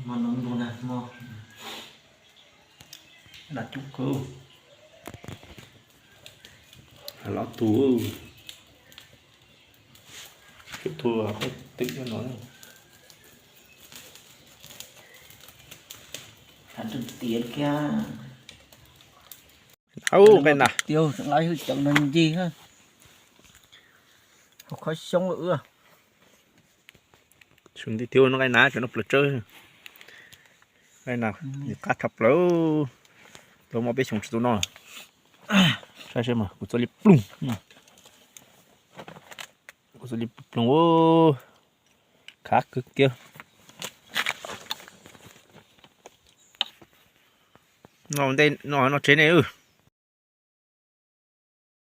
Mov no ntu na, mov na cub kawg, los tu, sib tu qab twm no, tiav kiag. Au, nqaij nas. Tiag, tseem laiv hwj cawv no ncig, hauv qhov xyoob ua. Tiag, nqaij nas cov no plaws tsawb. Nqaij nas nws qab tshaj plaws. Tau muaj peb xyoos tsis tu noj. Saib seb mas kuv txua li ploog. Kuv txua li ploog, khav kawg kiag. Noj ntej no, noj tsev ne.